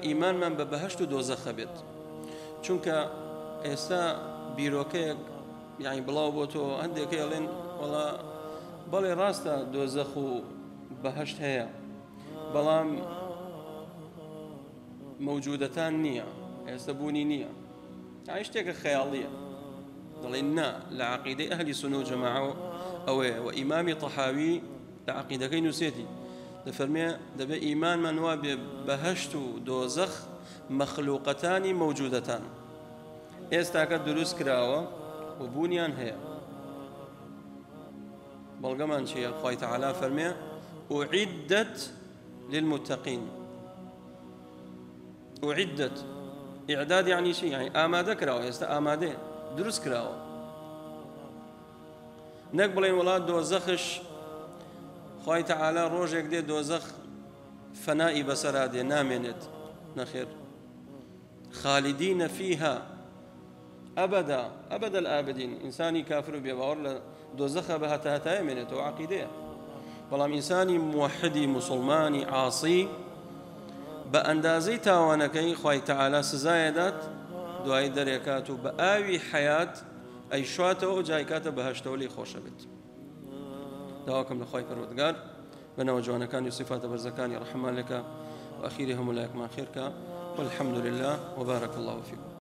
ئیمانمان بە بەهەشت و دۆزەخ هەبێت چونکە ئێستا بیرۆکەیەک یعنی بڵاو بۆ تۆ هەندێکەی ئەڵێن وەڵا بەڵێ ڕاستە دۆزەخ و بەهەشت هەیە بەڵام مەوجودەتان نییە ئێستا بوونی نییە یعنی شتێکە خەیاڵیە دەڵێن نا لە عقیدەی ئەهلی سونە و جەماعە ئەوەیە و ئیمامی تەحاوی لە عەقیدەکەی نووسێتی دەفەرمێ دەبێ ئیمانمان وابێ بەهەشت و دۆزەخ مەخلوقەتانی مەوجودەتان ئێستاکە دروست کراوە و بوونیان هەیە بەڵگەمان چییە خوای تەعالا فەرمێ أعدت للمتقين أعدت ئیعداد یعنی چی یعنی ئامادە کراوە ئێستا ئامادەیە دروست کراوە نەک بڵێن وڵا دۆزەخش خوای تەعالا ڕۆژێک دێ دۆزەخ فەنائی بەسەرا دێ نامێنێت نەخێر خالدین فیها ئەبەدا ئەبەد الآبدین ئینسانی کافر و بێباوەڕ لە دۆزەخە بە هەتا هەتایە مێنێتەوە عەقیدەیە بەڵام ئینسانی موحدی مسلمانی عاصی بە ئەندازەی تاوانەکەی خوای تەعالا سزایەدات دوایی دەرێکات و بە ئاوی حەیات ئەیشواتەوە و جایکاتە بەهەشتەوە لێی خۆشە بێت داواکەم لە خوای پەروەردگار بە ناوە جوانەکانی و سیفاتە بەرزەکانی ڕەحمان لێکا و ئەخیری هەموو لایەکمان خێرکا والحمد لله وبارك الله فيكم.